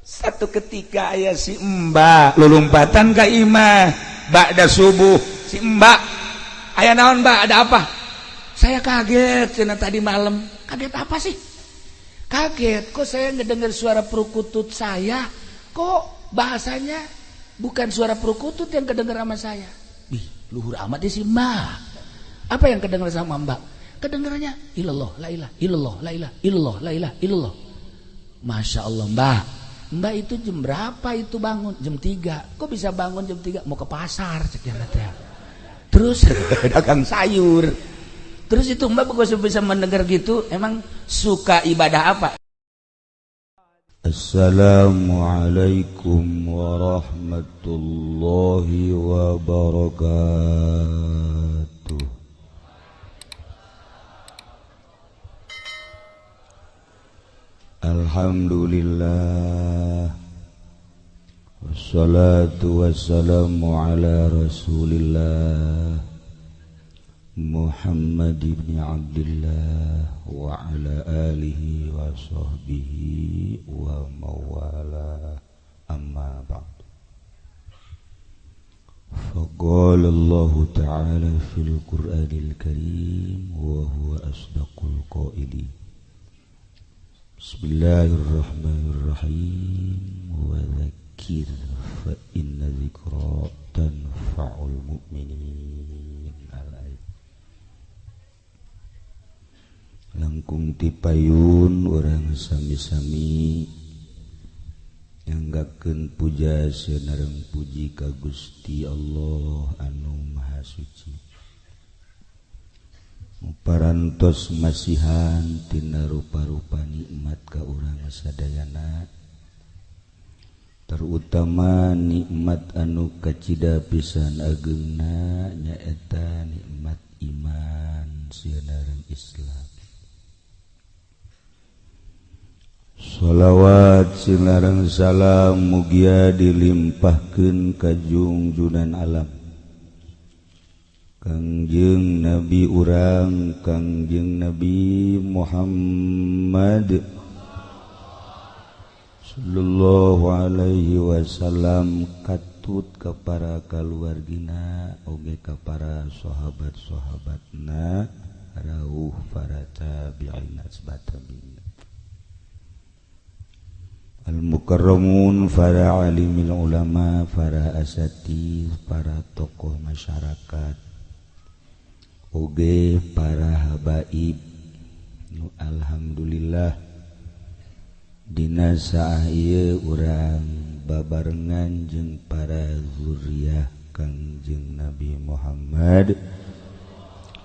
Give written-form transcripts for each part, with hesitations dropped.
Satu ketika aya si Mbak lulumpatan ka imah ba'da subuh. Si Mbak, aya naon, Mbak? Ada apa? Saya kaget cenah tadi malam. Kaget apa sih? Kaget kok saya ngedengar suara perkutut saya, kok bahasanya bukan suara perkutut yang kedengar sama saya. Bih, luhur amat ya si Mbak. Apa yang kedengar sama Mbak? Kedengarannya illallah la ilah illallah la ilah illallah la ilah illallah. Masya Allah, Mbak. Mbak itu jam berapa itu bangun? Jam 3. Kok bisa bangun jam 3? Mau ke pasar cek teh. Terus dagang sayur. Terus itu Mbak kok bisa mendengar gitu? Emang suka ibadah apa? Assalamualaikum warahmatullahi wabarakatuh. Alhamdulillah, wassalatu wassalamu ala rasulillah Muhammad ibn Abdillah wa ala alihi wa sahbihi wa mawala, amma ba'd. Faqala Allah ta'ala fil Qur'anil Karim wa huwa asdaqul qailin. Bismillahirrahmanirrahim. Wa dzakir fa inna dzikra tanfa'ul mu'minin. Langkung tipayun urang sami-sami nyanggakeun puja sareng puji ka Gusti Allah anu Maha Suci. Parantos masihan tina rupa-rupa nikmat ka urang sadayana, terutama nikmat anu kacida pisan ageungna nyaeta nikmat iman sareng Islam. Shalawat sareng salam mugia dilimpahkeun ka jungjunan alam Kangjeng Nabi urang Kangjeng Nabi Muhammad sallallahu alaihi wasallam, katut ka para kaluargina oge ka para sahabat-sahabatna rauh para tabi'in asbatabi'in al-mukarramun, para alimil ulama, para asatidz, para tokoh masyarakat, oge para habaib. Nu alhamdulillah dina saah ieu urang babarengan jeung para zuriyah Kangjeng Nabi Muhammad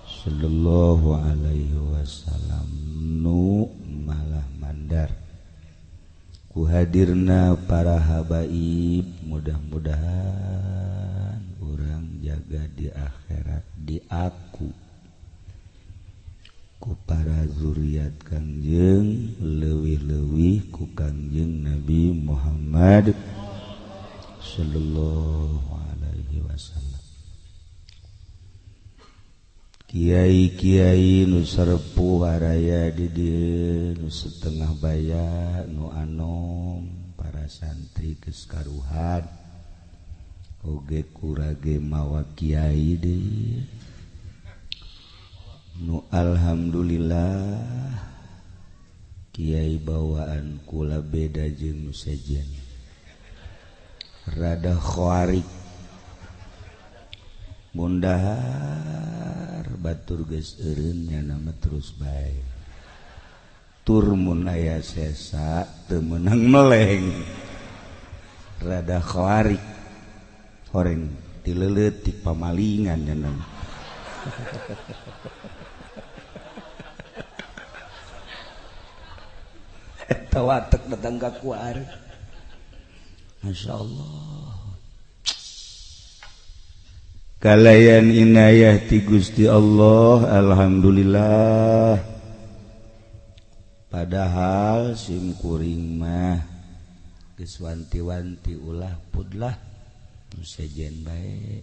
sallallahu alaihi wasallam nu malah mandar ku hadirna para habaib. Mudah-mudahan urang jaga di akhirat diaku ku para zuriat Kangjeng, leuwih-leuwih ku Kangjeng Nabi Muhammad sallallahu alaihi wasallam. Kiai-kiai nu sarepuh araya di dieu, nu setengah baya, nu anom, para santri geus karuhan oge kurage mawa kiai deui. Nu alhamdulillah kiai bawaan kula beda jeung nu sejen, rada khawarik mundahar batur geus eureun nya nama terus bae tur mun aya sesa teu meunang meleng, rada khawarik horeng tileuleut pamalingan nya nama. Eta watek datang ka kuari. Masya Allah. Kalayan inayah ti Gusti Allah, alhamdulillah. Padahal sim kuring mah geus wanti-wanti ulah pudlah nu sejen bae.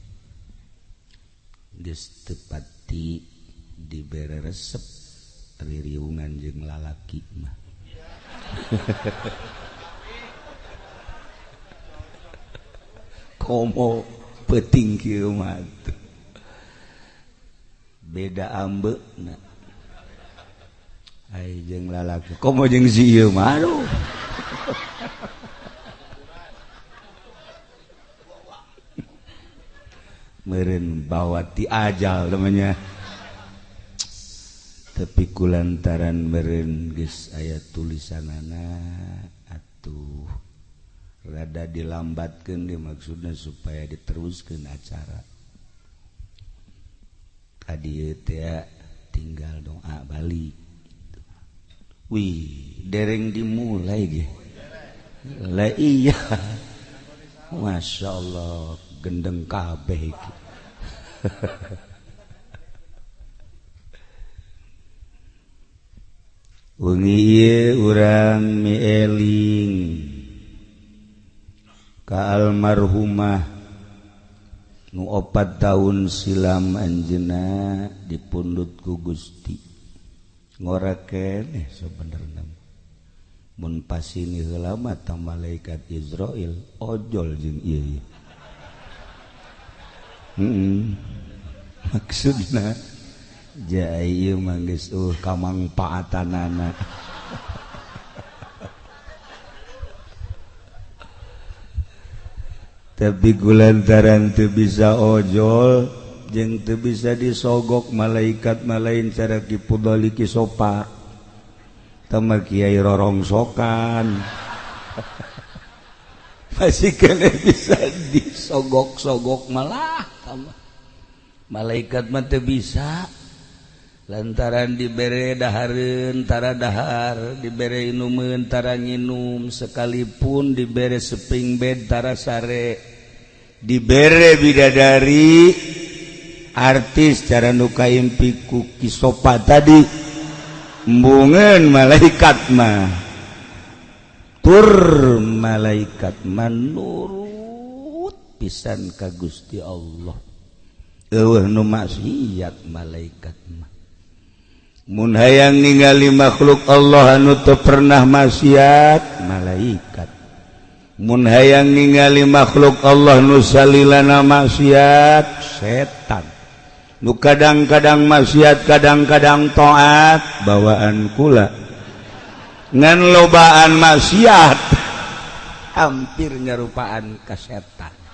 Geus teu pati dibere resep ririungan jeung lalaki mah. Komo peuting kieu mah beda ambeuna. Ai jeung lalaki komo jeung si ieu mah aduh. Meureun bawa ti ajal namanya. Tapi kulantaran meureun geus aya tulisanana atuh rada dilambatkeun di maksudna supaya diteruskeun acara. Tadi teh tinggal doa balik. Wih, dereng dimulai ge. Lah iya. Masya Allah, gendeng kabeh iki. Wengi ieu urang mieling ka almarhumah nu 4 tahun silam anjeunna dipundhut ku Gusti. Ngora keneh sabenerna. Mun pasini heula mah ta malaikat Israil ojol jeung ieu. Maksudna ja ieu mah geus kamangpaatanana. Tapi kulantaran teu bisa ojol jeung teu bisa disogok malaikat malain cara Ki Pudoli Ki Sopa tama kiai rorongsokan. Masih kena bisa disogok-sogok malah tama malaikat mah teu bisa lantaran dibere dahareun tara dahar, dibere inumeun tara nginum, sekalipun dibere seping bed tara sare, dibere bidadari artis cara nu kaimpi ku Ki Sopa tadi embungeun malaikat mah tur malaikat mah nurut pisan ka Gusti Allah. Eueuh nu maksiat malaikat mah. Mun hayang ningali makhluk Allah anu teu pernah maksiat malaikat. Mun hayang ningali makhluk Allah nu salilana maksiat setan. Nu kadang-kadang maksiat kadang-kadang taat bawaan kula. Ngan lobaan maksiat hampir nyarupaan ka setan.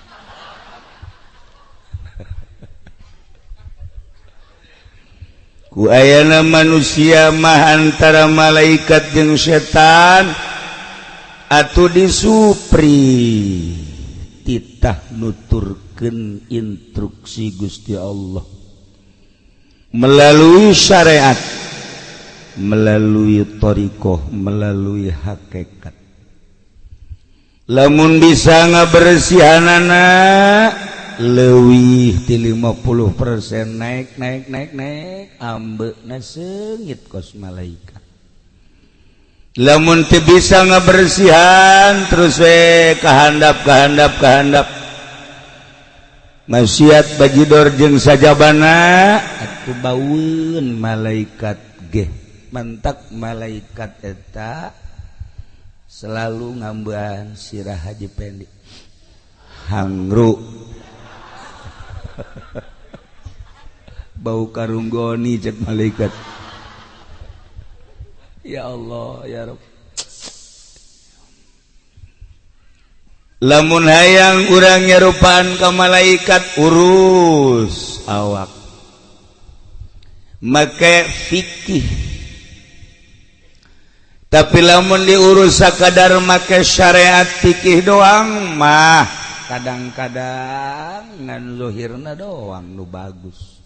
Ku ayana manusia mah antara malaikat jeung setan atuh disupri titah nuturkeun instruksi Gusti Allah melalui syariat, melalui thariqah, melalui hakikat. Lamun bisa ngabersihanana leuwih ti 50% naik naik naik naik ambeuna seungit kos malaikat. Lamun teu bisa ngabersihan terus we kahandap kahandap kahandap maksiat bajidor jeung sajabana atuh baueun malaikat ge. Mantak malaikat eta selalu ngambean sirah Haji Pendi hangru bau karunggoni cek malaikat. Ya Allah ya Rabb. Lamun hayang urang nyarupaan ka malaikat urus awak make fikih. Tapi lamun diurus sakadar make syariat fikih doang mah kadang-kadang ngan zohirna doang nu bagus.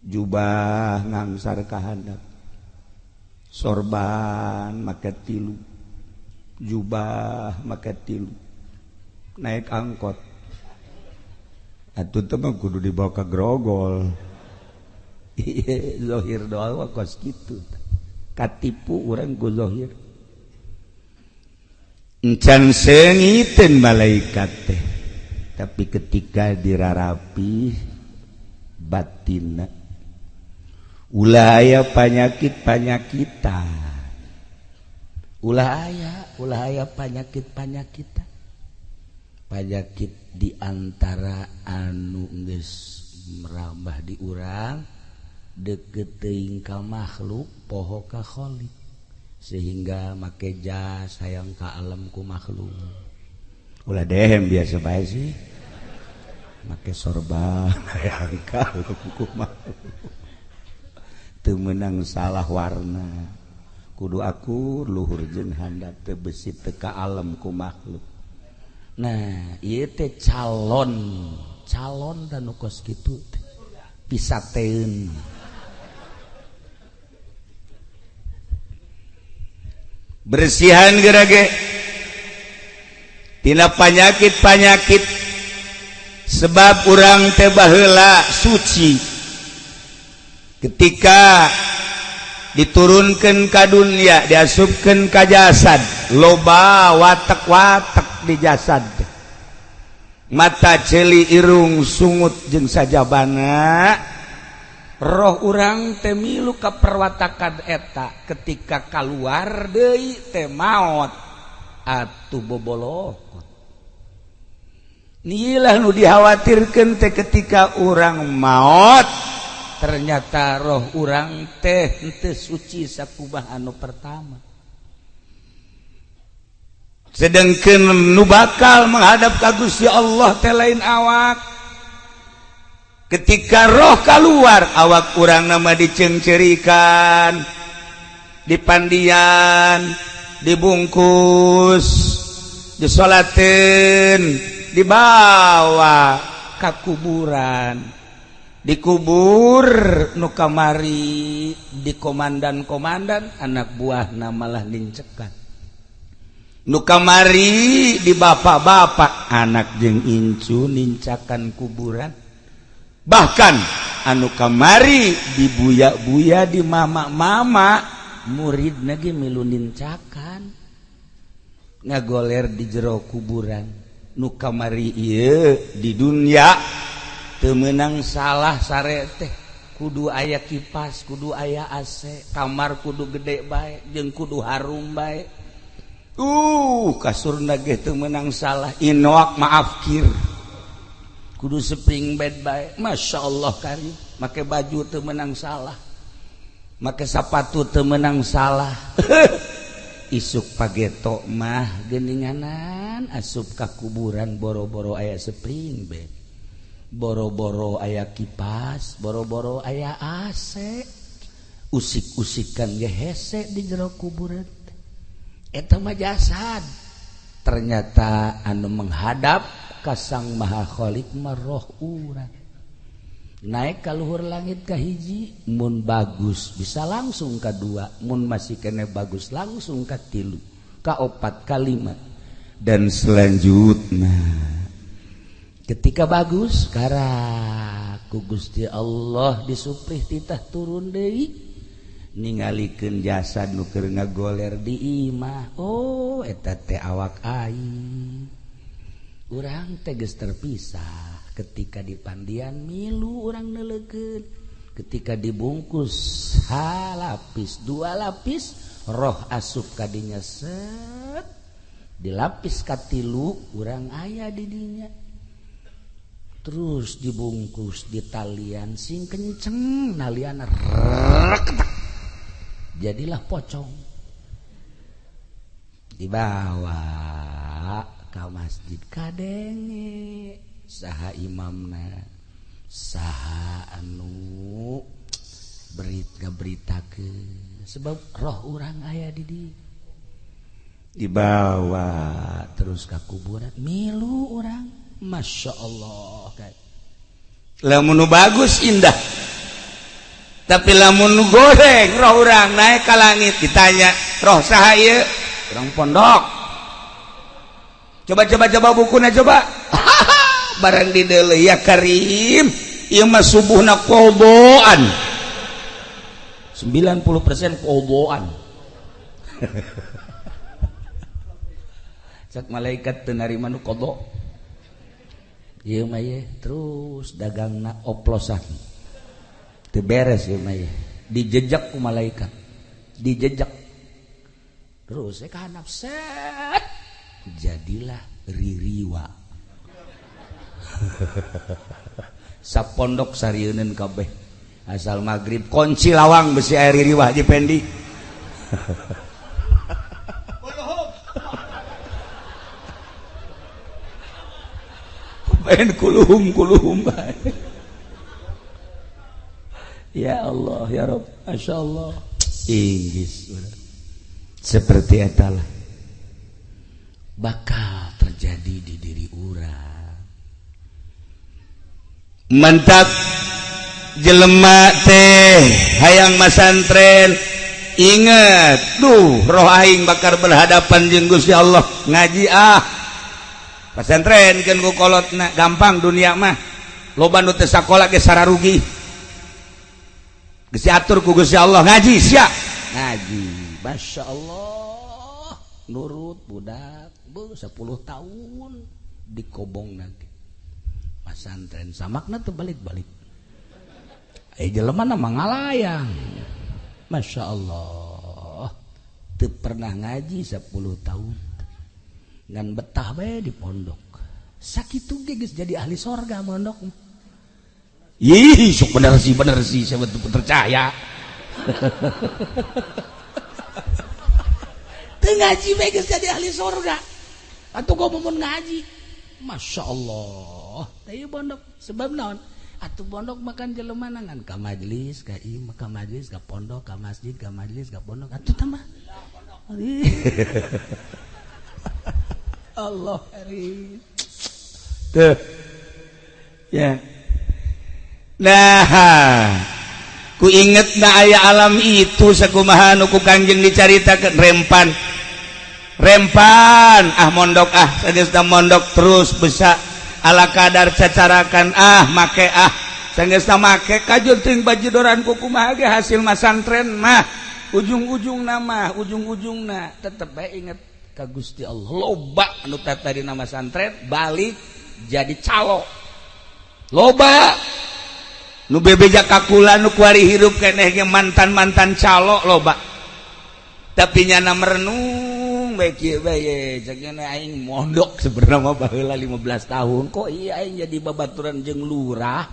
Jubah ngangsar ka handap, sorban make tilu, jubah make tilu, naik angkot atuh teh mah kudu dibawa ka grogol. Zohir doang mah kos kitu, katipu urang ku zohir. Encan seungiteun malaikat teh, tapi ketika dirarapi batinna ulah aya panyakit-panyakitan, ulah aya panyakit-panyakitan. Panyakit di antara anu geus merambah di urang deket teuing ka makhluk poho ka khalik sehingga make jas hayang ka alam ku makhluk. Ulah dehem biasa bae sih. Make sorban hayang ka alam ku makhluk. Teu meunang salah warna. Kudu akur luhur jeung handap teu besi teu ka alam ku makhluk. Nah, ieu teh calon, calon dan nu kos kitu teh pisateun. Bersihan gerage tina panyakit-panyakit sebab urang teh baheula suci ketika diturunkan ka dunia diasupkeun ka jasad loba watek-watek di jasad mata ceuli irung sungut jeung sajabana roh urang teh milu ka perwatakan eta ketika kaluar deui teh maot atuh bobolokot. Nilah nu dikhawatirkeun teh ketika urang maot ternyata roh urang teh henteu suci sakumaha anu pertama. Sedangkan nu bakal menghadap ka Gusti Allah teh lain awak. Ketika roh keluar awak urang nama diceungceurikan, dipandian, dibungkus, disolateun, dibawa ka kuburan, dikubur nu kamari di komandan-komandan anak buahna malah nincekan. Nu kamari di bapak-bapak anak jeung incu nincakan kuburan. Bahkan anu kamari di buya-buya di mama-mama murid ge milu nincakan ngagoler di jero kuburan. Nu kamari ieu di dunia teu meunang salah sare teh kudu aya kipas, kudu aya AC, kamar kudu gede bae jeung kudu harum bae. Kasurna ge teu meunang salah inoak maaf kir kudu spring bed bae. Masya Allah karim make baju teu meunang salah, make sapatu teu meunang salah. Isuk pageto mah geuninganan asup ka kuburan boro-boro aya spring bed, boro-boro aya kipas, boro-boro aya AC, usik-usikan ge hese di jero kuburan. Eta mah jasad. Ternyata anu menghadap ka Sang Maha Khalik mah roh urang. Naik ka luhur langit ka hiji mun bagus bisa langsung ka dua, mun masih kene bagus langsung ka tilu, ka opat, ka lima, dan selanjutnya. Ketika bagus karak ku Gusti Allah disuprih titah turun deui ningalikeun jasad nu keur ngagoler di imah. Oh eta teh awak aing. Urang teh geus terpisah ketika dipandian milu urang neuleukeun, ketika dibungkus halapis dua lapis roh asup kadinya set dilapis katilu urang aya di dinya, terus dibungkus di talian sing kenceng nalian reketak jadilah pocong dibawa ka masjid kadenge saha imamna saha anu beritakeun sebab roh urang aya di dibawa terus ka kuburan milu urang. Masya Allah lamun nu bagus indah, tapi lamun nu goreng roh urang naik ka langit ditanya roh saha ieu? Urang pondok. Coba coba coba bukuna coba. Barang dideuleu ya karim ieu mah subuhna qodoan 90% qodoan. Cak malaikat teu narima nu qodo ieu mah ye terus dagangna oplosan teu beres ieu mah ye dijejak ku malaikat dijejak terus ka handap set jadilah ririwa. Sapondok sarieuneun kabeh. Asal maghrib kunci lawang besi air riwah Haji Pendi. Pengen kuluhum kuluhum bae. Ya Allah ya Rabb, Masya Allah. Inggris seperti etalah bakal terjadi di diri urang. Mentak jelema teh hayang masantren, inget duh roh aing bakal berhadapan jeung Gusti Allah. Ngaji ah pasantren keun ku kolotna gampang dunia mah, loba nu teu sakola ge sararugi, geus diatur ku Gusti Allah. Ngaji sia ngaji, Masya Allah, nurut budak bu 10 tahun dikobong nanti pasantren samakna teu balik-balik. Jelema mah ngalayang, Masya Allah, teu pernah ngaji 10 tahun ngan betah bae di pondok. Sakitu ge geus jadi ahli sorga mondok. Ih, sok bener sih saya betul percaya. Teu ngaji bae geus jadi ahli sorga. Atuh gua mun ngaji, Masya Allah, teh pondok sebab naon? Atuh pondok makan jelema ngan ka majelis, ka imah, ka majelis, ka pondok, ka masjid, ka majelis, ka pondok, atuh tambah. Allah karim. Tuh. Ya. Nah, ku inget na aya alam itu sakumaha nu ku Kangjeng dicaritakeun rempan. Rempan ah mondok ah sageusna mondok terus bisa ala kadar cacarakan ah make ah sageusna make kajur teuing bajidoran ku kumaha ge hasil masantren mah ujung-ujungna mah ujung-ujungna tetep bae inget ka Gusti Allah. Loba anu tadi nama santren balik jadi calo, loba nu bebeja kakula nu kuari hirup keneh ge mantan-mantan calo loba, tapi nyana merenung bae kieu bae cek nyana aing mondok sebenarnya mah baheula 15 tahun kok iya aing jadi babaturan jeung lurah,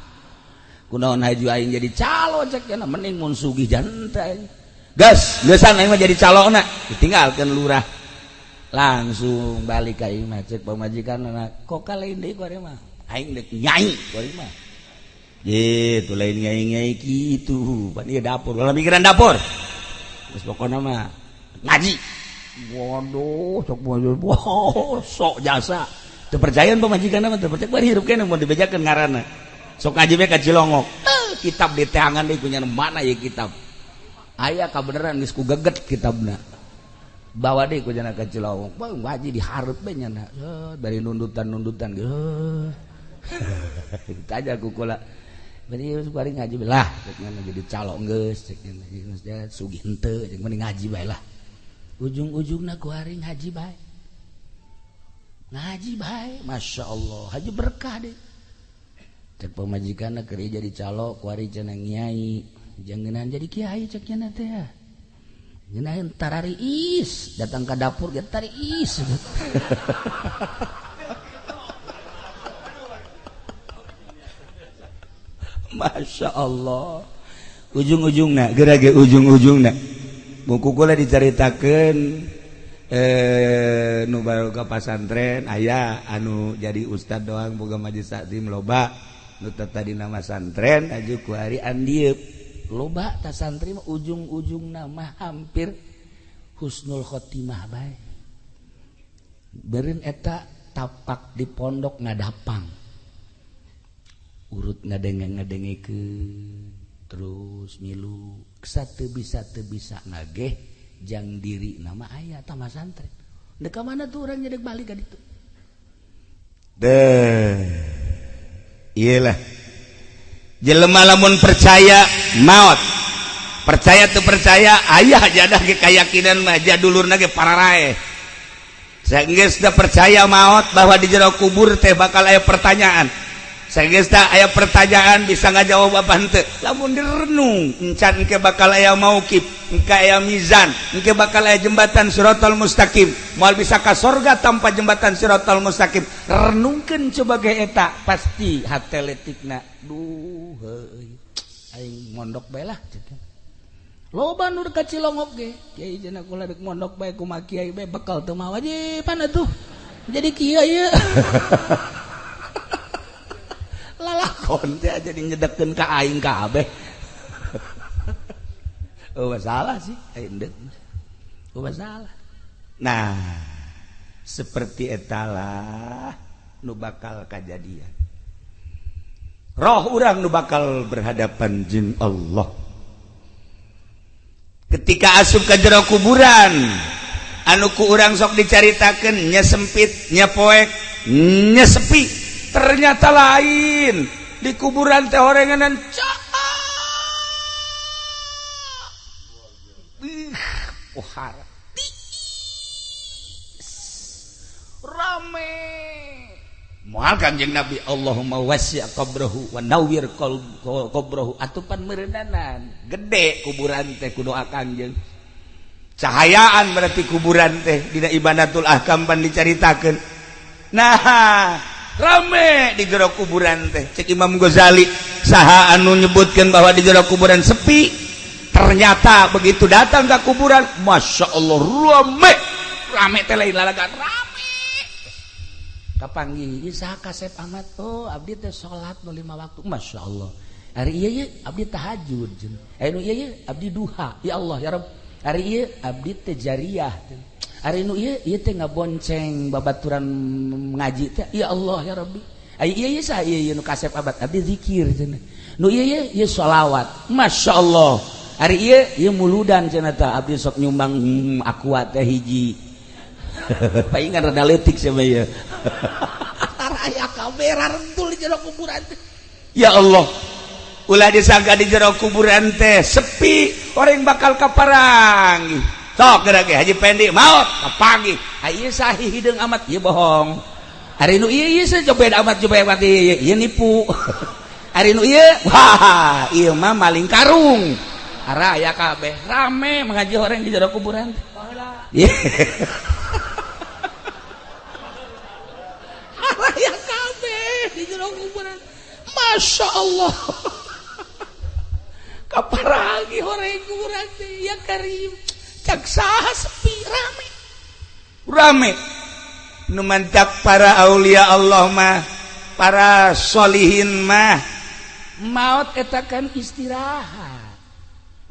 kunaon haju aing jadi calo cek nyana mending mun sugih janta aing gas geusan aing mah jadi calona ditinggalkeun lurah langsung balik ka imah cek pamajikan kok kalain deui ku ari mah aing deuk nyai ku ari mah gitu lain nyai-nyai kitu pan ieu dapur ulah mikiran dapur geus pokona mah ngaji. Waduh sok wow, sok jasa teu percayaan pamajikan mah teu percaya bari hirup keneh mun dibejakeun ngaranna sok ngaji we ka Cilongok kitab di teangan deui kunyana mana ieu kitab aya kabeneran geus ku geget kitabna bawa deh ku jana ka Cilongok ngaji dihareup we nyana dari nundutan-nundutan geus aja ku kula bari bari ngaji lah cek nyana jadi calon geus cek nyana sugih henteu cek mending ngaji bae lah ujung-ujungna ku ari ngaji bae ngaji bae Masya Allah haji berkah deh cek pamajikanna keur jadi calo ku ari cenah nyai jangenan jadi kiai cek nyana teh ngeunah tarariis datang ka dapur ge tariis. Masya Allah ujung-ujungna gerage ujung-ujungna buku kula dicaritakeun nu baru ka pasantren aya anu jadi ustad doang boga majelis taklim loba nu tadi nama santren aju ku ari andieup loba ta santri mah ujung-ujungna mah hampir husnul khotimah bae beureun eta tapak di pondok ngadapang urut ngadenge-ngadengekeun terus milu teu bisa ngageh jang diri nama aya tah santren dek ka mana tuh urang nyedek balik ka ditu deh iyalah jelema lamun percaya maot percaya teu percaya aya jadah ge kayakinan mah jadulurna ge pararae saenggeus da percaya maot bahwa di jero kubur teh bakal aya pertanyaan. Sageus aya pertanyaan bisa ngajawab apa henteu. Lamun direnung encan engke bakal aya mauqif, engke aya mizan, engke bakal aya jembatan siratal mustaqim. Moal bisa ka sorga tanpa jembatan siratal mustaqim. Renungkeun coba ge eta pasti hate letikna. Duh heuy. Aing mondok bae lah. Loba nu ka Cilongok ge. Kiai cenah kula rek mondok bae, kumaha kiai bae bekal teu mah wajiban atuh. Jadi kieu ieu. Lalakon teh jadi nyedekkeun ka aing kabeh. Oh masalah sih, aing deuk. Oh masalah. Nah, seperti etalah nu bakal kajadian. Roh urang nu bakal berhadapan jeung Allah. Ketika asup ke jero kuburan, anu ku urang sok dicaritakeun nya sempit, nya poek, nya sepi, ternyata lain. Di kuburan teh orenganan cak. Ih, pohara. Rame. Moal Kanjeng Nabi Allahumma wasi' qabrahu wa nawwir qabrahu atupan meureunnanan. Gede kuburan teh ku doa Kanjeng. Cahayaan berarti kuburan teh dina Ibanatul Ahkam pan dicaritakeun. Nah, rame di jero kuburan teh. Cek Imam Ghazali, saha anu nyebutkeun bahwa di jero kuburan sepi, ternyata begitu datang ke kuburan, Masya Allah rame. Rame teh lain lalagan, rame. Kapanggih ieu saha kasep amat, oh abdi teh salat nu 5 waktu, Masya Allah. Ari ieu ye abdi tahajud jeung. Anu ieu ye abdi duha, ya Allah ya Rabb. Ari ieu abdi teh jariyah. Ari nu ieu ieu teh ngabonceng babaturan ngaji teh, ya Allah ya Rabbi. Ari ieu ye saha ieu ye nu kasep amat, abdi zikir cenah. Nu ieu ye ieu sholawat, Masya Allah. Ari ieu ieu muludan cenah tah abdi sok nyumbang aqua teh hiji. Paingan rada leutik sia mah ieu. Aya kamera rentul di jero kuburan teh. Ya Allah. Ulah disangka di jero kuburan teh sepi, orang bakal kaparangi. Sok geura ge Haji Pendi maot kapanggih. Ieu sahi hideung amat, ieu bohong. Ari nu ieu ieu cobed amat cobed amat ieu, ieu nipu. Ari nu ieu, wah, ieu mah maling karung. Ara aya kabeh rame mengaji orang di jero kuburan teh. Aya kabeh di jero kuburan. Masya Allah. Kaparagi orang kuburan teh ya Karim. Cak saha sepi rame. Rame. Nu mantak para aulia Allah mah, para solihin mah maut eta kan istirahat.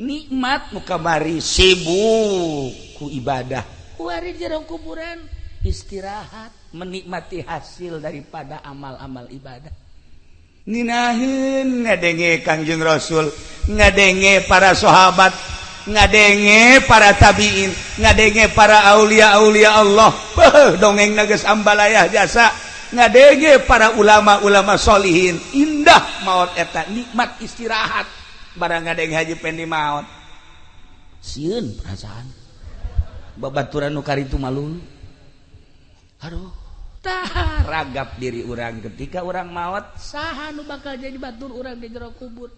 Nikmat nu kamari sibuk ku ibadah. Kuari jero kuburan istirahat, menikmati hasil daripada amal-amal ibadah. Ninahin ngadenge Kangjeng Rasul, ngadenge para sahabat, ngadenge para tabiin, ngadenge para aulia-aulia Allah. Beuh, dongeng geus ambalayah jasa. Ngadenge para ulama-ulama solihin. Indah maut eta, nikmat istirahat. Barang ngadenge Haji Pendi maut. Sieun perasaan. Babaturan nu karitu malu. Aduh, tah ragap diri urang ketika urang maot, saha nu bakal jadi batur urang di jero kubur.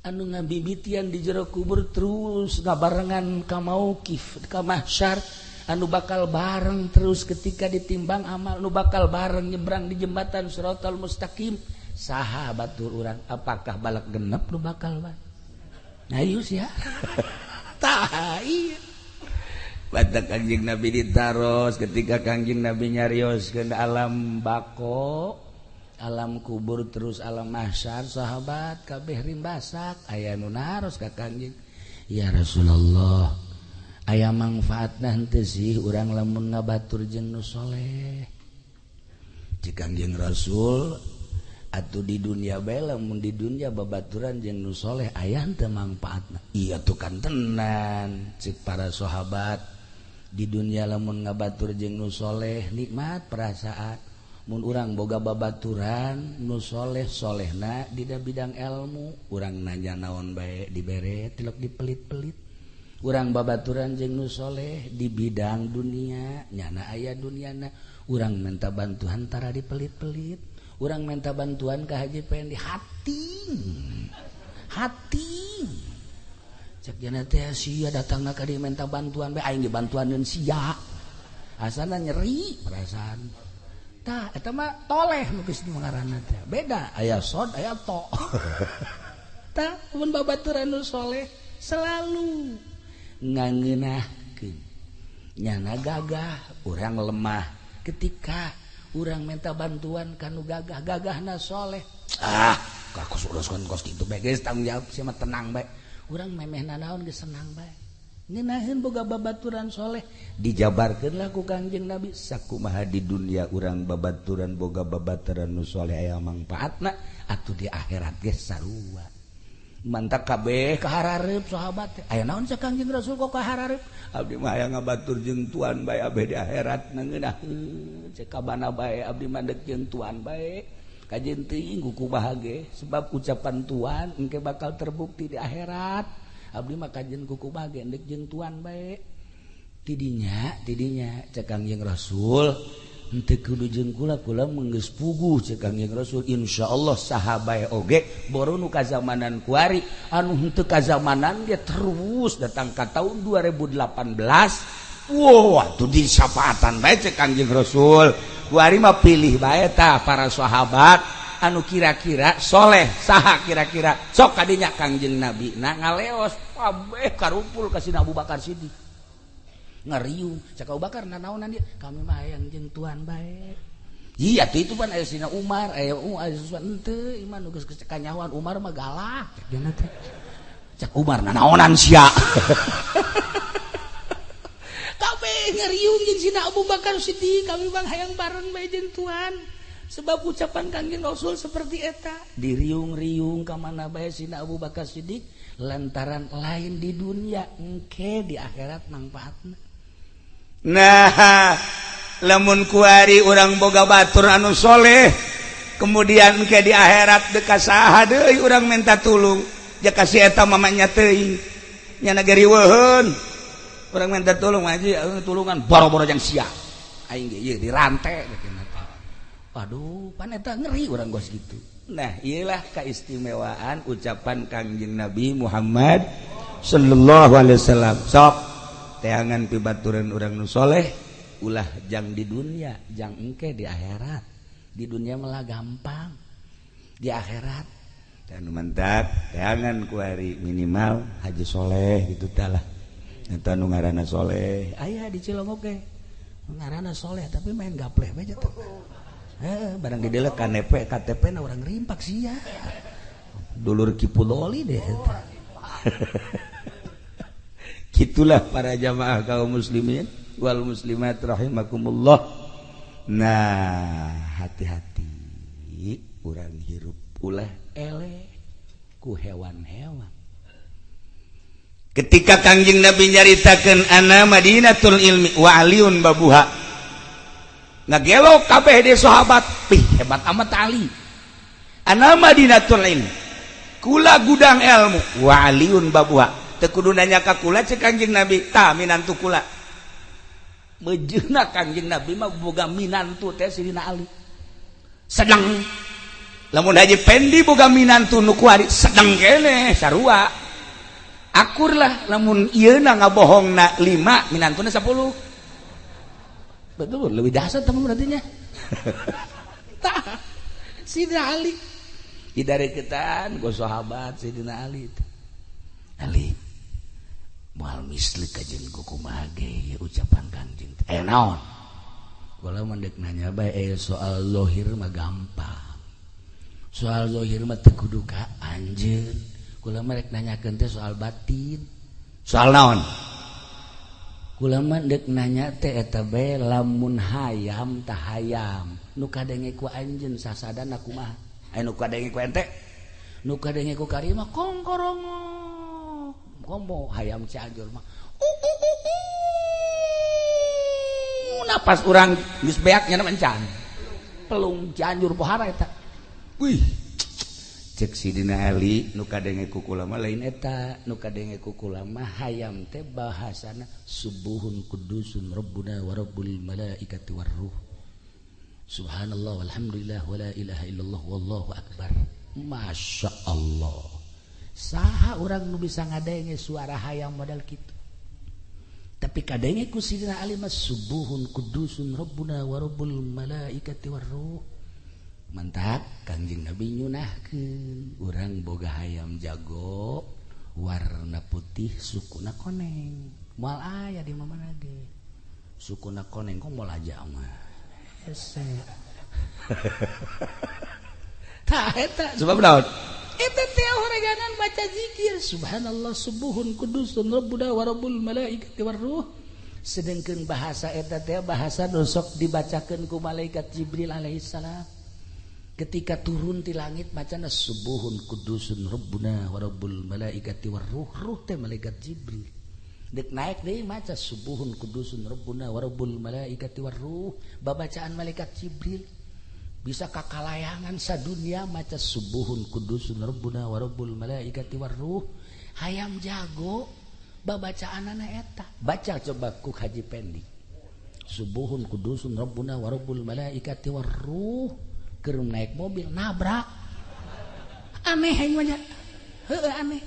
Anu ngabibitian di jero kubur terus ngabarengan ka mauqif, ka mahsyar, anu bakal bareng terus ketika ditimbang amal, nu bakal bareng nyebrang di jembatan siratal mustaqim, saha batur urang? Apakah balak genep nu bakal bareng? Ayo sia. Tah iya. Batak Kangjeng Nabi ditaros ketika Kangjeng Nabi nyarios ke alam bako, alam kubur terus alam mahsyar, sahabat kabeh rimbasak aya nu naros ka Kangjeng, ya Rasulullah, aya mangfaatna henteu sih urang lamun ngabatur jeung nu soleh? Cik Kangjeng Rasul, atuh di dunia bae lamun di dunia babaturan jeung nu soleh aya henteu mangfaatna? Iya tuh kan tenan, cik para sahabat. Di dunia lamun ngabatur jeung nu soleh nikmat perasaan. Mun urang boga babaturan nu soleh solehna di bidang ilmu, urang nanya naon bae dibere tilok dipelit-pelit. Urang babaturan jeung nu soleh di bidang dunia, nyana aya duniana, urang minta bantuan tara dipelit-pelit. Urang minta bantuan ka Haji Pendi hati. Hati. Cek jana teh sia datangna ka dieu minta bantuan bae aing dibantuaneun sia. Asana nyeri perasaan. Tah eta mah toleh nu geus ngaranna teh. Beda aya sod aya to. Tah mun babaturan nu soleh selalu ngangeunahkeun. Nyana gagah urang lemah ketika urang minta bantuan kanu gagah gagahna soleh. Ah, kakus uruskeun kos kitu bae geus tanggung jawab sia mah tenang bae. Urang memeh nanaon geus senang bae. Ngeunaheun boga babaturan soleh dijabarkeun lah ku Kangjeng Nabi sakumaha di dunia urang babaturan boga babaturan nu soleh aya mangpaatna atuh di akhirat geus sarua. Mantak kabeh kaharareup sahabat teh. Aya naon sa Kangjeng Rasul kok kaharareup? Abdi mah hayang ngabatur jeung tuan bae abeh di akhirat ngeunaheun cek kabana bae abdi mah deuk jeung tuan bae. Kajeun teuing kumaha ge sebab ucapan tuan engke bakal terbukti di akhirat. Abdi mah kajeun kumaha ge deuk jeung tuan bae. Tidinya tidinya cek Kangjeng Rasul henteu kudu jeung kula kula geus puguh cek Kangjeng Rasul insyaallah saha bae oge boro nu kazamanan kuari anu henteu kazamanan ge terus datang ka tahun 2018. Wah, tuh di syafaatan bae cek Kangjeng Rasul. Kuari mah pilih bae tah para sahabat anu kira-kira soleh saha kira-kira sok kadinya Kangjeng Nabi nah ngaleos kabeh karumpul ka Sina Abu Bakar Siddiq ngariung cek Abu Bakar nanaonan dia kami mah hayang jeung tuan bae. Iya tuh itu pan aya Sina Umar aya aya henteu iman nu geus kanyahoan Umar mah galak cek dina teh cek Umar nanaonan sia. Kabeh ngariung jeung Sina Abu Bakar Siddiq kami bang hayang bareng bae jeung tuan sebab ucapan Kangjeng Rasul seperti eta diriung-riung ka mana bae Sina Abu Bakar Siddiq lantaran lain di dunia engke di akhirat mangfaatna. Nah, lamun kuari urang boga batur anu soleh kemudian engke di akhirat deuk ka saha deui urang minta tulung ja ka si eta mamanya teuing nya gariweuheun urang minta tulung haji tulungan boro-boro jang sia aing ge ieu dirante gitu. Waduh, pan eta ngeri urang gos gitu. Nah, iyalah keistimewaan ucapan Kangjeng Nabi Muhammad sallallahu alaihi wasallam. Sok teangan pibaturan urang nu soleh ulah jang di dunia, jang engke di akhirat. Di dunia malah gampang. Di akhirat dan mantap teangan kuari minimal haji soleh gitu talah. Eta nu ngaranna soleh. Aya di Cilongok ge. Ngaranna soleh tapi main gapleh bae teh. Barang didelek KTP KTP na urang rimpak sia. Dulur Kipudoli deh eta. Gitulah para jamaah kaum muslimin wal muslimat rahimakumullah. Nah, hati-hati urang hirup ulah eleh ku hewan-hewan. Ketika Kangjeng Nabi nyaritakeun ana Madinatul ilmi wa aliun babuha. Ngagelo kabeh de sahabat, pih hebat amat Ali. Ana Madinatul ilmi. Kula gudang ilmu wa aliun babuha. Teu kudu nanya ka kula cek Kangjeng Nabi, tah minantu kula. Mejeuna Kangjeng Nabi mah boga minantu teh Sidina Ali. Sedang lamun Haji Pendi boga minantu nu kuari sedang keneh sarua. Akurlah lamun ieu na ngabohongna 5 minantuna 10. Betul, lebih dahsyat teman berarti nya. Tah Sidina Ali didareketan ku sahabat Sidina Ali. Ali moal misli kajeun ku kumaha ge ucapan Kangjeng. Naon? Kula mah deuk nanya bae soal zahir mah gampang. Soal zahir mah teu kudu ka anjeun. Kula mah rek nanyakeun teh soal batin. Soal naon? Kula mah deuk nanya teh eta bae lamun hayam tah hayam nu kadenge ku anjeun sasadana kumaha? Aya nu kadenge ku ente? Nu kadenge ku kari mah kongkorongok. Komo hayam Cianjur mah. Napas urang geus beak nya encan. Pelung Cianjur pohara eta. Wih. Cek Sidina Ali nu kadenge ku kula mah lain eta, nu kadenge ku kula mah hayam teh bahasana subuhun kudusun rabbuna wa rabbul malaikati warruh. Subhanallah walhamdulillah wala ilaha illallah wallahu akbar. Masya Allah. Saha urang nu bisa ngadenge suara hayam model kitu. Tapi kadenge ku Sidina Ali mah subuhun kudusun rabbuna wa rabbul malaikati warruh. Mantap Kangjeng Nabi nyunahkeun urang boga hayam jago warna putih sukuna koneng. Moal aya di mana ge. Sukuna koneng kok moal aja mah. Hese. Tah eta sebab naon? Eta teh horeganan baca zikir subhanallah subuhun kudusun rabbuna wa rabbul malaikati warruh. Sedengkeun bahasa eta teh bahasa nu sok dibacakeun ku malaikat Jibril alaihissalam. Ketika turun ti langit bacana subuhun kudusun rabbuna wa rabbul malaikati warruh. Ruh teh malaikat Jibril. Dek naik deui maca subuhun kudusun rabbuna wa rabbul malaikati warruh. Babacaan malaikat Jibril bisa kakalayangan sadunia maca subuhun kudusun rabbuna wa rabbul malaikati warruh. Hayam jago babacaanana eta. Baca coba ku Haji Pendi. Subuhun kudusun rabbuna wa rabbul malaikati warruh. Keur naik mobil nabrak. Aneh aing mah nya. Heueuh aneh.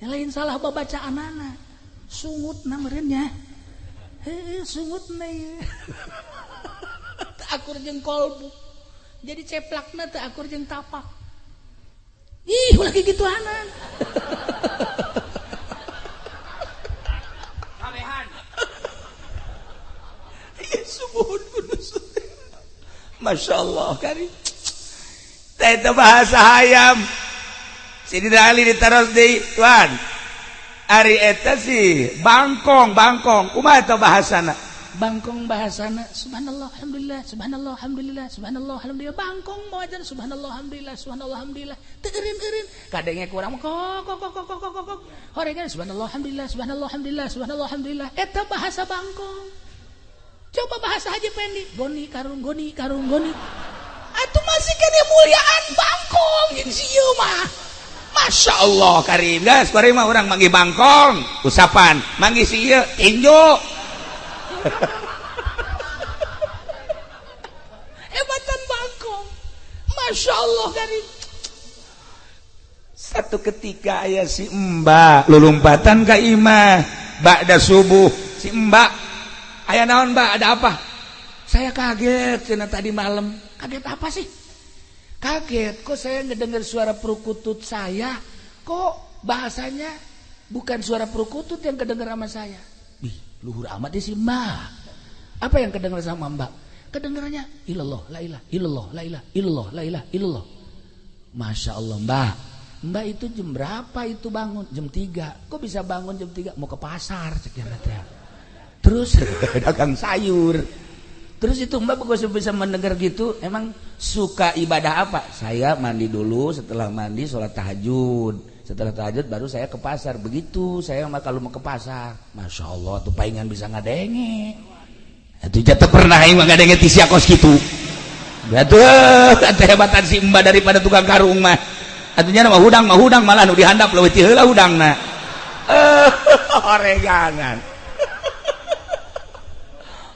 Lain salah babacaanana. Sungutna meureun nya. Heueuh sungutna ieu. Teu akur jeung kolbu. Jadi ceplakna teu akur jeung tapak. Ih, ulah kikituanan. Kabehan. Ieu subuhun kudus. Masya Allah kari. Teh itu bahasa hayam. Sidina Ali ditaros deui, tuan. Ari eta sih bangkong, bangkong. Kumaha eta bahasana? Bangkong bahasana subhanallah alhamdulillah subhanallah alhamdulillah subhanallah alhamdulillah. Bangkong mawajan subhanallah alhamdulillah subhanallah alhamdulillah. Teu eureun-eureun. Kadenge kurang kok kok kok kok kok kok kok. Horengan subhanallah alhamdulillah subhanallah alhamdulillah subhanallah alhamdulillah. Eta bahasa bangkong. Coba bahasa Haji Pendi, goni karung goni karung goni. Atuh masih kene muliaan bangkong jeung si ieu mah. Masya Allah karim guys, karim mah urang manggih bangkong, usapan, manggih si ieu tinju. Hebatan bangkong. Masya Allah karim. Satu ketika aya si Mbak lulumpatan ka imah ba'da subuh. Si Mbak aya naon Mbak, ada apa? Saya kaget cenah tadi malam. Kaget apa sih? Kaget kok saya ngedengar suara perkutut saya, kok bahasanya bukan suara perkutut yang kedengar sama saya. Ih, luhur amat sih Mbak. Apa yang kedengar sama Mbak? Kedengarannya ilallah la ilah illallah la ilah illallah la ilah illallah. Masya Allah Mbak. Mbak itu jam berapa itu bangun? Jam 3. Kok bisa bangun jam 3? Mau ke pasar cek teh. Terus dagang sayur. Terus itu Mbak kok bisa mendengar gitu? Emang suka ibadah apa? Saya mandi dulu, setelah mandi sholat tahajud. Setelah tahajud baru saya ke pasar. Begitu saya mah kalau mau ke pasar. Masya Allah tuh palingan bisa ngadenge. Itu jatuh pernah aing mah ngadenge ti sia kos kitu. Atuh kehebatan si Mbak daripada tukang karung mah. Atunya mah hudang malah nu dihandap leuwih ti heula hudangna. Oreganan.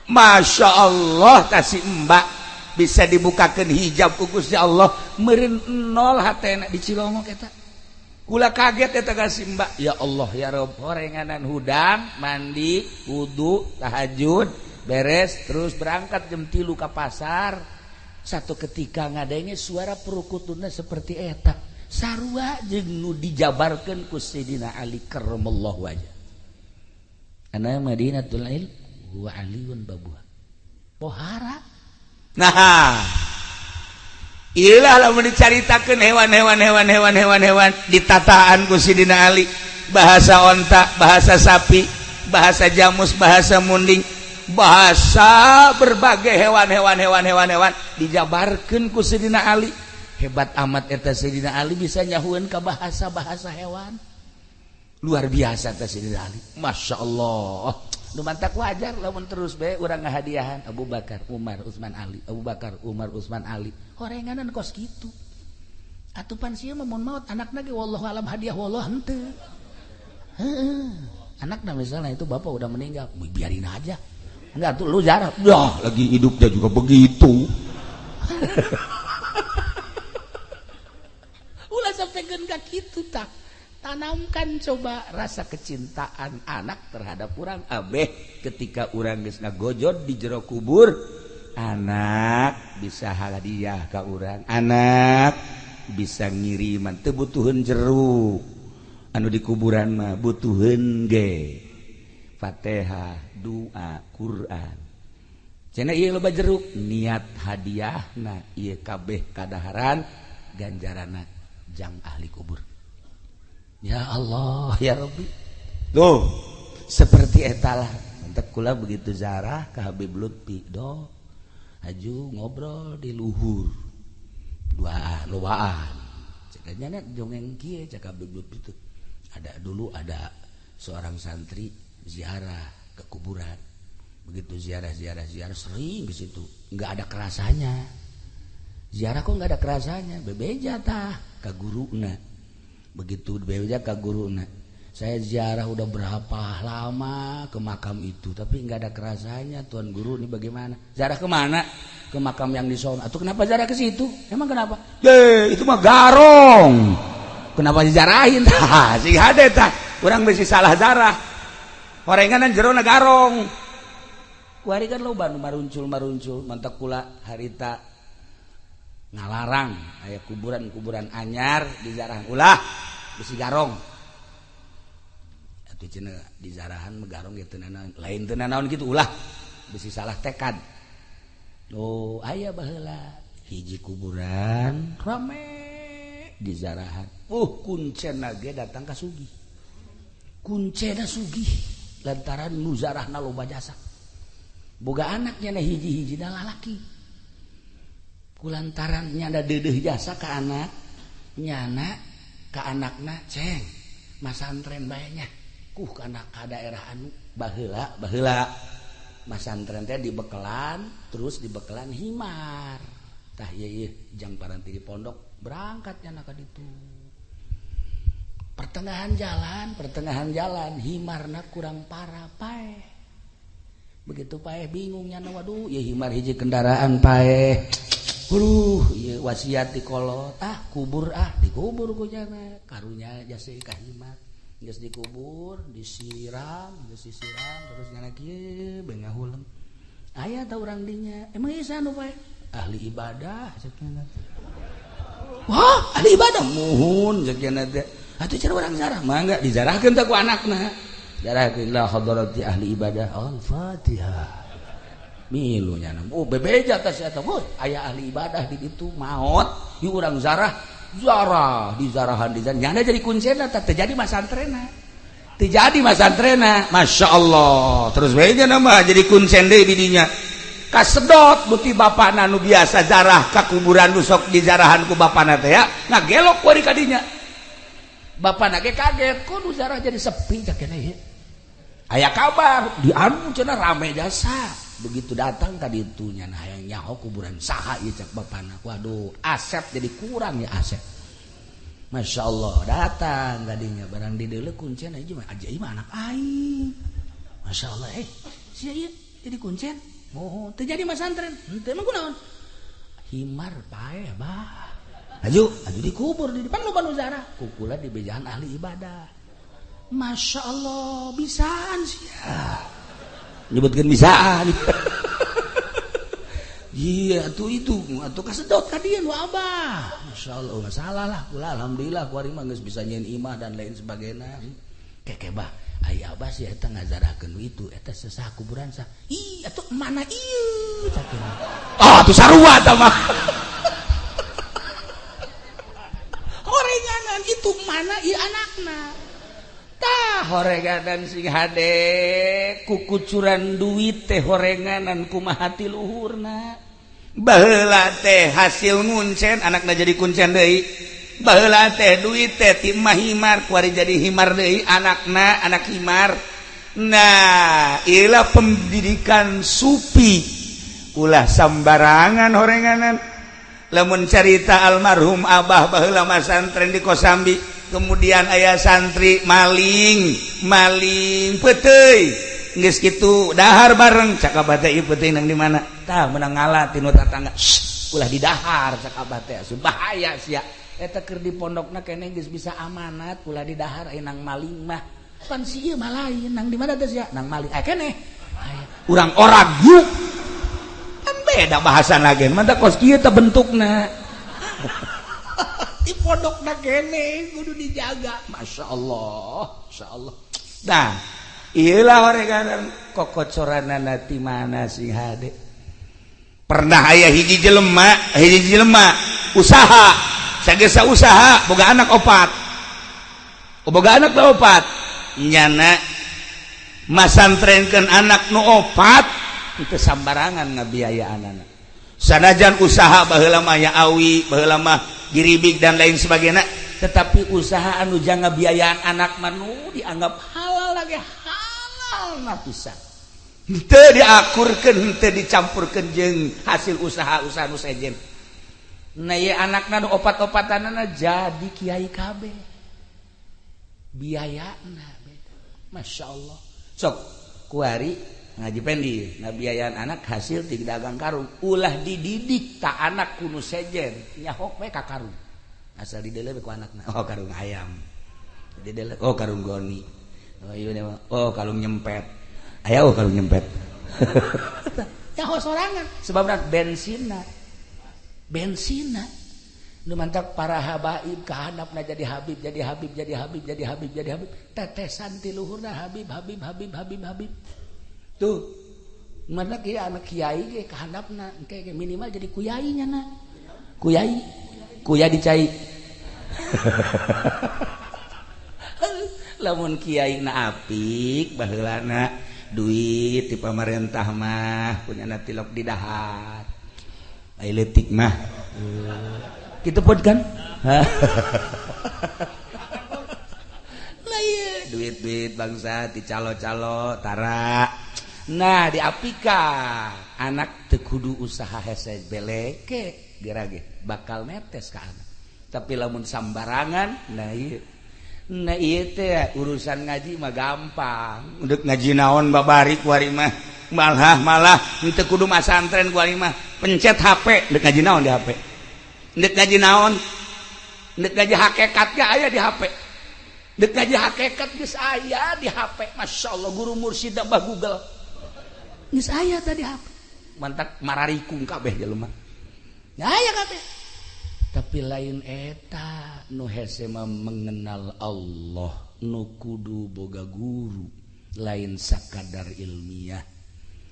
Masya Allah kasih Mbak bisa dibukakan hijab ku Gusti Allah meureun nol hatena di Cilongok eta. Kula kaget eta kasih Mbak. Ya Allah ya Rob, horenganan hudang, mandi, wudu, tahajud, beres terus berangkat jam 3 ka pasar. Satu ketika ngadenge suara perukutuna seperti eta. Sarua jeung nu dijabarkeun ku Sayyidina Ali karramallahu wajah. Ana Madinatul Ilm wa aliyun babuha. Pohara. Nah, ilah lamun dicaritakeun hewan-hewan hewan-hewan hewan-hewan ditataan ku Sidina Ali, bahasa onta, bahasa sapi, bahasa jamus, bahasa munding, bahasa berbagai hewan-hewan hewan-hewan hewan dijabarkeun ku Sidina Ali. Hebat amat eta Sidina Ali bisa nyahueun ka bahasa-bahasa hewan. Luar biasa eta Sidina Ali. Masya Allah. Nu mantak wajar lamun terus bae urang ngahadiahan Abu Bakar, Umar, Utsman, Ali, Abu Bakar, Umar, Utsman, Ali. Horenganan kos kitu. Atupan sieun mah mun maot anakna ge wallahu alam hadiah wallah henteu. Heeh. Anakna misalnya itu bapak udah meninggal, biarin aja. Enggak tuh lu jarab. Dah, lagi hidupnya juga begitu. Ulah sampekeun ka kitu tah. Tanamkan coba rasa kecintaan anak terhadap urang abeh ketika urang geus ngagojod di jero kubur, anak bisa hadiah ka urang, anak bisa ngiriman teu butuheun jeruk anu di kuburan mah butuheun ge Fatihah, doa, Quran. Cenah ieu loba jeruk niat hadiahna ieu kabeh kadaharan ganjaranna jang ahli kubur. Ya Allah ya Rabbi. Tuh seperti etalah mantap kula begitu zarah ka Habib Lutfi do aju ngobrol di luhur duaan lobaan cekanya nya jongeng kieu cek Habib Lutfi tuh. Ada dulu ada seorang santri ziarah ke kuburan, begitu ziarah sering ke situ nggak ada kerasanya. Ziarah kok nggak ada kerasanya, bebeja tah ka guruna. Begitu bebeja ka guruna, saya ziarah udah berapa lama ke makam itu tapi nggak ada kerasanya tuan guru, ini bagaimana? Ziarah kemana? Ke makam yang di sono. Atau kenapa ziarah ke situ? Emang kenapa? Itu mah garong. Kenapa dijarahin? Tah, sing hade tah. Urang bisi salah zarah. Horenganan jerona garong. Kuari kan loba nu maruncul-maruncul, mantak kula harita ngalarang aya kuburan-kuburan anyar dizarahan ulah bisi garong. Atuh cenah dizarahan mah garong ge teu nanaon, lain teu nanaon kitu ulah bisi salah tekad. Oh, aya baheula hiji kuburan rame dizarahan. Kuncena ge datang ka sugih. Kuncena sugih lantaran nu zarahna loba jasa. Boga anaknya na hiji-hiji da lalaki. Kulantaran nyana deudeuh jasa ka anak, nyana ka anakna ceng masantren bae nya. Kuh kana ka daerah anu baheula baheula masantren teh dibekelan terus dibekelan himar. Tah ieu jang paranti di pondok berangkat nyana ka ditu. Pertengahan jalan himarna kurang parah paeh. Begitu paeh bingung nyana, waduh ieu himar hiji kendaraan paeh. Huluh ieu wasiat di kolot, ah kubur ah dikubur ku nyana. Karunya jasa ka himar. Geus dikubur, disiram, geus disiram terus nyana kieu bae ngahuleng. Aya ta urang dinya? Emang ieu saha nu paeh? Ahli ibadah cek nyana. Wah, ahli ibadah muhun cek nyana teh. Atuh cara urang zarah mangga dizarahkeun teh ku anakna. Zarahkeun la hadarati ahli ibadah. Al-Fatihah. Milu nyana. Oh, bebeja tah si eta. Woi, aya ahli ibadah di ditu maot, ieu urang zarah, zarah dizarahan dizarahan. Nyana jadi kuncena tah teu jadi masantrena. Teu jadi masantrena. Masyaallah. Terus we nya mah jadi kuncen deui di dinya. Kasedot beuti bapana nu biasa zarah ka kuburan nu sok dizarahan ku bapana teh ya. Ngagelok ku ka dinya. Bapana ge kaget, kok nu zarah jadi sepi cak keneh ieu. Aya kabar di anu cenah rame jasa. Begitu datang ka ditu nya hayang nyaho kuburan saha ieu cak bapana. Waduh, aset jadi kurang ya aset. Masya Allah datang kadinya barang di deuleu kuncen aja mah aja mah anak aing. Masya Allah sia ieu jadi kuncen. Moho teu jadi masantren. Henteu emang kunaon? Himar paeh bah. Aju, aju dikubur di depan loba nu zarah. Kukula di bejaan ahli ibadah. Masya Allah bisaan sia. Nyebutkeun bisaan. Iya atuh itu atuh kasedot ka dieu nu abah. Masya Allah nggak salah lah kula alhamdulillah kuari mah geus bisa nyieun imah dan lain sebagainya. Keke bah aya abah sih eta ngazarahkeun itu eta sesah kuburan sah. Ih atuh mana ieu cak. Ah atuh sarua tah mah. Horenganan itu mana ieu anakna. Tah horenganan sing hade kukucuran duit teh horenganan kumaha ti luhurna. Baheula teh hasil nguncen anakna jadi kuncen deui. Baheula teh duit teh ti mah himar kuari jadi himar deui anakna anak himar. Nah, ieu pendidikan sufi ulah sambarangan horenganan. Lamun carita almarhum abah baheula masantren di Kosambi, kemudian aya santri maling maling peuteuy geus kitu dahar bareng cak abah teh ieu peuteuy nang di mana tah meunang ngala tinu tatangga. Ulah didahar cak abah teh bahaya sia. Eta keur di pondokna keneh geus bisa amanat ulah didahar aya nang maling mah. Pan si ieu mah lain nang di mana teh sia? Nang maling. Aya keneh. Urang orang yuk. Kan beda bahasan lagi. Mantap kos kieu teh bentukna. Di pondokna keneh kudu dijaga. Masya Allah, Masya Allah. Nah, iyalah horegan kokocoranana ti mana sing hade. Pernah aya hiji jelema usaha, sagesa usaha boga anak opat. Boga anak opat. Nyana masantrenkeun anak nu opat teu sambarangan ngabiayaan anak. Sanajan usaha baheula mah ya awi, baheula mah giribig dan lain sebagainya, tetapi usaha anu jang ngabiayaan anak mah nu dianggap halal lagi halal na pisan. Henteu diakurkeun, henteu dicampurkeun jeung hasil usaha-usaha nu sejen. Nah ieu anakna nu opat-opatanana jadi kiai kabeh. Biayana beda. Masya Allah. Sok kuari ngaji pendi ngabiayaan anak hasil ti dagang karung. Ulah dididik ta anak kunu sejen nyahok we ka karung. Asal didele we ku anakna. Oh karung ayam. Didele oh karung goni. Oh ieu oh karung nyempet. Aya oh karung nyempet. Nyaho sorangan sebabna bensinna. Bensinna nu mantak para habaib kahandapna jadi habib, jadi habib, jadi habib, jadi habib, jadi habib. Tetesan ti luhurna habib, habib, habib, habib, habib. Tuh mana kieu anak kiai ge kahandapna engke ge minimal jadi kuyai nya na. Kuyai, kuya dicai. Lamun kiai na apik baheulana duit di pamarentah mah punya tilok di dahat. Ai leutik mah. Kitu pun kan? Lah ieu duit-duit bangsa dicalo-calo tara. Nah diapika anak teu kudu usaha hese beleke gerage bakal netes ka anak. Tapi lamun sambarangan nah ieu. Nah ieu teh urusan ngaji mah gampang. Udah ngaji naon babari kuari mah. Malah henteu kudu masantren kuari mah. Pencet HP, deuk ngaji naon di HP. Deuk ngaji naon? Deuk ngaji hakikat ge aya di HP. Deuk ngaji hakikat geus aya di HP. Masya Allah guru mursyid bah Google. Geus aya tadi HP. Mantak mararikung kabeh jelema. Aya kabeh. Tapi lain eta nu hese mah mengenal Allah nu kudu boga guru lain sakadar ilmiah.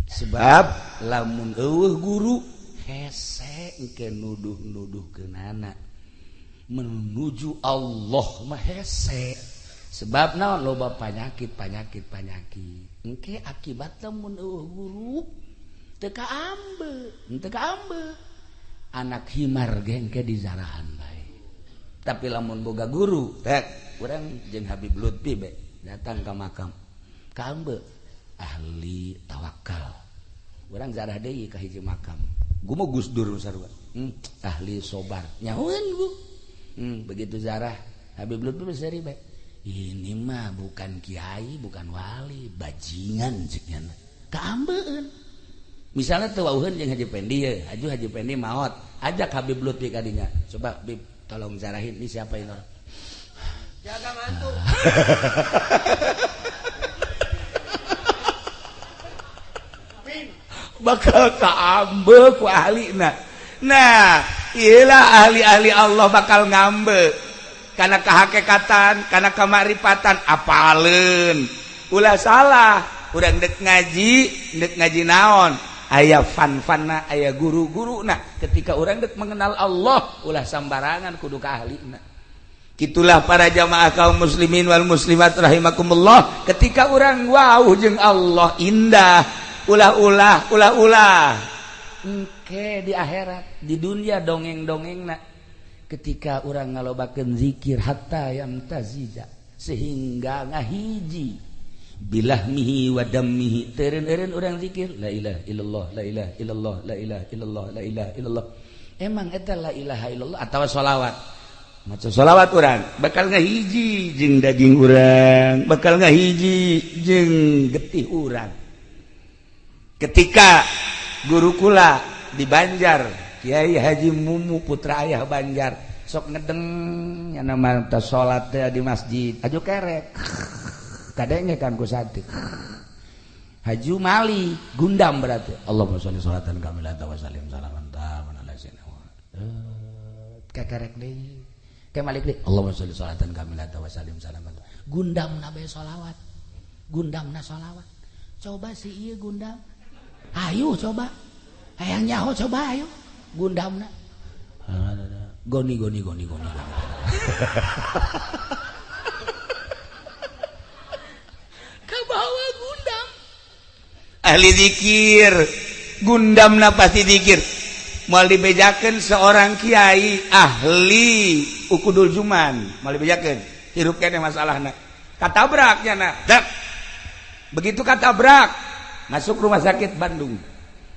Sebab lamun eueuh guru hese engke nuduh-nuduhkeunana menuju Allah mah hese. Sebab naon loba panyakit panyakit panyakit. Engke akibatna mun eueuh guru teu kaambe, teu kaambe. Anak himar gengke dizarahan bae. Tapi lamun boga guru, tek urang jeung Habib Lutfi be datang ka makam. Kaambe ahli tawakal. Urang zarah deui ka hiji makam. Gumo Gus Dur sarua. Ahli sobar. Nyahueun gu. Begitu zarah Habib Lutfi seri bae. Ini mah bukan kiai, bukan wali, bajingan cek nya. Kaambeun. Misalnya tuh wauheun jeung Haji Pendi ye, Haji Pendi maot, ajak Habib Lutfi kadinya. Coba Bib, tolong zarahin ini siapa ini orang? Jaga mantu. Bakal kaambe ku ahlina. Nah, iyalah ahli-ahli Allah bakal ngambe. Karena kehakikatan, karena kemaripatan, apaleun. Ulah salah, urang dek ngaji naon? Aya fan-fanna, aya guru-guruna. Ketika orang dek mengenal Allah, ulah sambarangan kudu ka ahlina. Kitulah para jamaah kaum muslimin wal muslimat rahimakumullah. Ketika orang wau jeung Allah indah, ulah-ulah, ulah-ulah. Engke di akhirat, di dunia dongeng-dongengna. Ketika orang ngalobakeun zikir hatta yamtazija, sehingga ngahiji bilahmihi wa dammihi, teureun-eureun urang zikir la ilaha illallah la ilaha illallah la ilaha illallah la ilaha illallah. Emang eta la ilaha illallah atawa sholawat? Maca sholawat urang bakal ngahiji jeung daging urang, bakal ngahiji jeung getih urang. Ketika guru kula di Banjar Kiai Haji Mumu putra ayah Banjar sok ngedeng nya mah teh salat teh di masjid aju kerek kadenge kan ku santri Haji Mali gundam berarti Allahumma sholli sholatan kamilatan wa sallim salaman taman ala sayyidina kekerek deui ke Malik deui Allahumma sholli sholatan kamilatan wa sallim salaman gundamna bae sholawat gundamna sholawat coba si ieu gundam ayo coba hayang nyaho coba ayo gundamna goni goni goni goni goni kabawa gundam ahli zikir gundamna pasti zikir moal dibejakeun seorang kiai ahli ukudul juman moal dibejakeun hirup keneh masalahna katabrak nya dak begitu katabrak masuk rumah sakit Bandung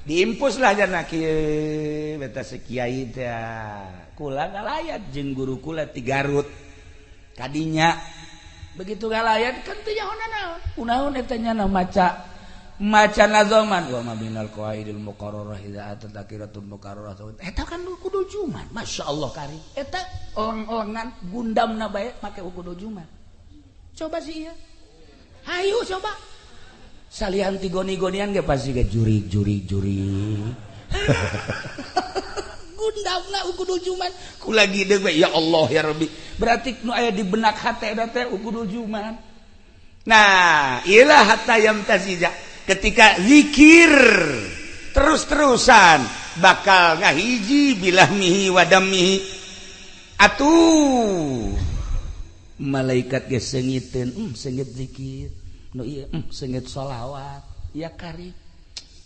diimpuslah jana kieu beta si kiai teh kula ngalayat jeung guru kula ti Garut kadinya begitu ngalayat kan teu nyaho naon kunaon eta nya maca maca nazoman wa ma binal qawaidil muqarrarah idza atat takiratul muqarrarah eta kan kudu juman masyaallah kari eta eleng-elengan gundamna bae make kudu juman coba sih ieu ayo coba salian ti goni-gonian ge pasti ge jurig-jurig-jurig gundamna kudu juman kula gideg we ya Allah ya Rabbi berarti nu aya di benak hate eta teh kudu juman nah ilah hatta yamtazija ketika zikir terus-terusan bakal ngahiji bilahmihi wadamihi atuh malaikat ge seungiteun seungit zikir nu ieu seungit sholawat ya kari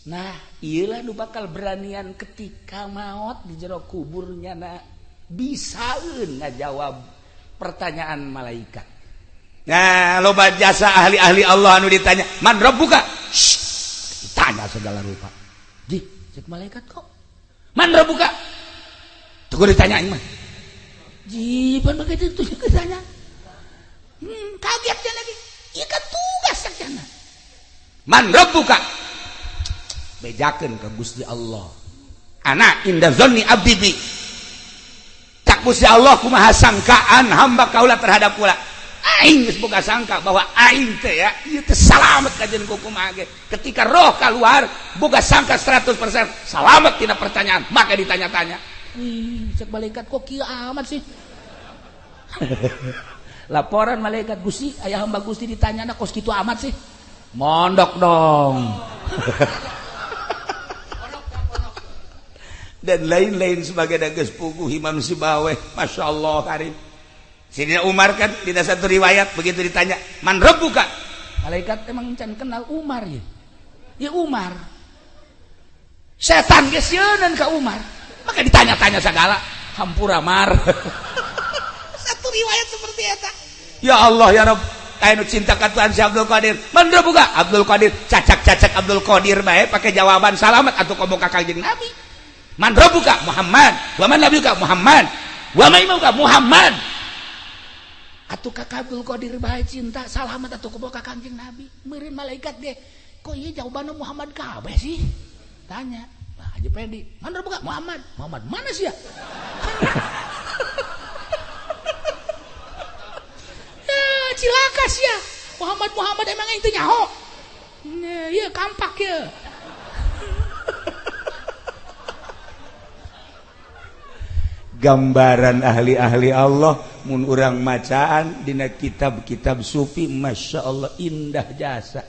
nah ieulah nu bakal beranian ketika maot di jero kuburnya na bisaeun ngajawab pertanyaan malaikat. Nah loba jasa ahli-ahli Allah anu ditanya man rabbuka ditanya segala rupa ji cek malaikat kok man rabbuka tuh ditanya mah ji pan begitu tuh ditanya kaget dia lagi ieu kan tugas sakjana man rabbuka bejakeun ka Gusti Allah ana inda zanni abdi bi cak Gusti Allah kumaha sangkaan hamba kaula terhadap kula aing geus boga sangka bahwa aing teh ya ieu teh salamet kajeun kumaha ge ketika roh keluar boga sangka 100% salamet tina pertanyaan maka ditanya-tanya ih cek malaikat kok kieu amat sih laporan malaikat Gusti aya hamba Gusti ditanyana kos kitu amat sih mondok dong dan lain-lain sebagai geus puguh Imam Sibaweh Masya Allah karim Sidina Umar kan di satu riwayat begitu ditanya man rabbuka malaikat emang can kenal Umar ya ya Umar setan geus sieunan ka Umar maka ditanya-tanya segala hampura mar satu riwayat seperti eta ya Allah ya Rabb aya nu cinta ka Tuhan si Abdul Qadir man rabbuka Abdul Qadir cacak-cacak Abdul Qadir bae pake jawaban salamat atuh komo ka Kanjeng Nabi man rabbuka Muhammad wa man nabiyuka Muhammad wa man imamuka Muhammad atuh ka Abdul Qadir bae cinta salamat atuh komo ka Kanjeng Nabi meureun malaikat ge kok ieu jawabanna Muhammad kabeh sih tanya Pak Haji Pedi man rabbuka Muhammad Muhammad mana sih ya cilaka sih ya Muhammad Muhammad emang itu nyaho iya kampak ya gambaran ahli-ahli Allah mun urang macaan dina kitab-kitab sufi Masya Allah indah jasa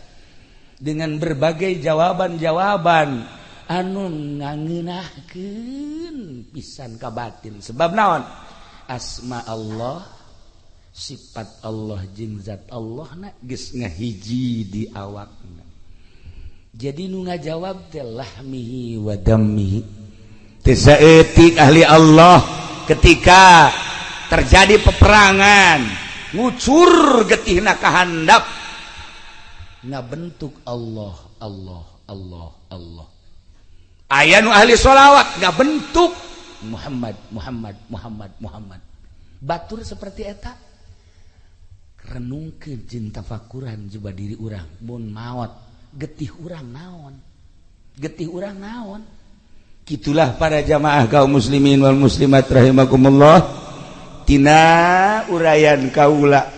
dengan berbagai jawaban-jawaban anu ngangeunahkeun pisan ka batin sebab naon asma Allah sifat Allah jeung zat Allah na geus ngahiji di awakna jadi nu ngajawab teh lahmihi wa dammihi teu saeutik ahli Allah ketika terjadi peperangan ngucur getihna ka handap ngabentuk Allah Allah Allah Allah aya nu ahli sholawat ngabentuk Muhammad Muhammad Muhammad Muhammad batur seperti eta renungkeun jeung tafakuran jiba diri urang mun maot getih urang naon getih urang naon Gitulah para jamaah kaum muslimin wal muslimat rahimakumullah, tina uraian kaula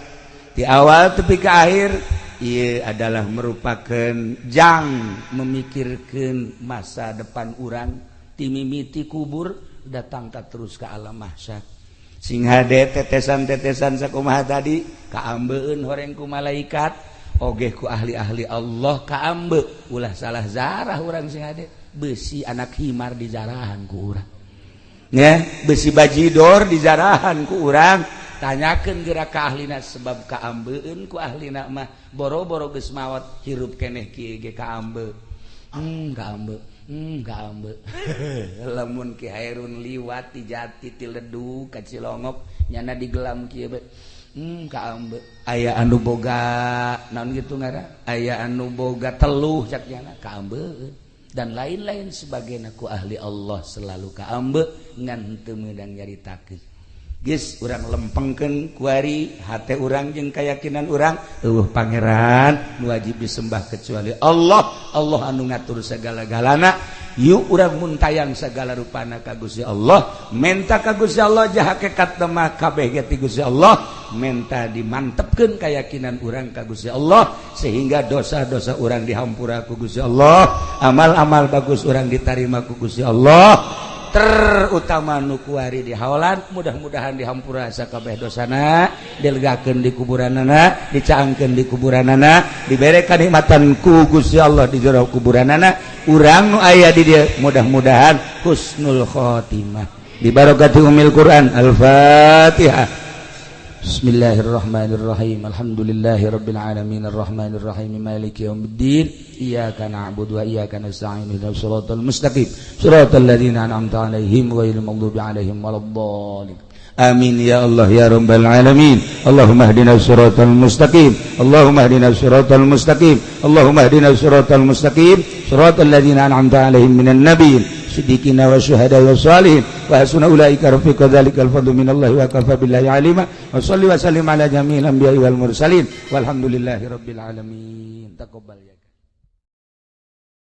di awal tepi ke akhir ia adalah merupakan jang memikirkan masa depan urang timimiti kubur datang ka terus ke alam mahsyar. Sing hade tetesan-tetesan sakumaha tadi kaambeun horeng ku malaikat ogeh ku ahli-ahli Allah kaambe, ulah salah zarah urang. Sing hade besi anak himar dijarahan ku urang ya, besi bajidor dijarahan ku urang, tanyakeun geura ka ahlina sebab kaambeun ku ahlina mah. Boro-boro geus maot, hirup keneh kieu ge kaambe, kaambe, kaambe. Lamun Ki Hairun liwat ti Jati, ti Ledug ka Cilongok, nyana digelam kieu be, kaambe. Aya anu boga naon gitu ngaran, aya anu boga teluh cak nyana, kaambe dan lain-lain sebagainya. Ku ahli Allah selalu kaambe ngan teu meunang nyaritakeun. Geus urang lempengkeun kuari hate urang jeung keyakinan urang, eueuh pangeran nu wajib disembah kecuali Allah. Allah anu ngatur segala-galana. Yuk urang muntayang segala rupana ka Gusti Allah, menta ka Gusti Allah, jah hakikat mah kabeh ge ti Gusti Allah. Menta dimantepkeun keyakinan urang ka Gusti Allah sehingga dosa-dosa urang dihampura ku Gusti Allah, amal-amal bagus urang ditarima ku Gusti Allah, terutama nu kuari di haolan mudah-mudahan dihampura sakabeh dosana, dilegakeun di kuburanana, dicaangkeun di kuburanana, dibere kanikmatan ku Gusti Allah di jero kuburanana. Urang nu aya di dieu mudah-mudahan husnul khotimah bi barakati umil Quran. Al-Fatihah. Bismillahirrahmanirrahim. Alhamdulillahirabbil alamin arrahmanirrahim maliki yaumiddin. Iyyaka na'budu wa iyyaka nasta'in ihdinas siratal mustaqim siratal ladzina an'amta 'alaihim ghairil maghdubi 'alaihim waladdallin. Amin ya Allah ya rabbal alamin. Allahumma ihdinas siratal mustaqim. Allahumma ihdinas siratal mustaqim. Allahumma ihdinas siratal mustaqim siratal ladzina an'amta 'alaihim minan nabiyyin siddiqina wa syuhada wa salihin wa hasuna ulaika rafiqa. Dzalikal fadlu minallahi wa kafa billahi alima. Wa salli wa sallim ala jami'il anbiya'i wal mursalin walhamdulillahi rabbil alamin. Taqabbal ya.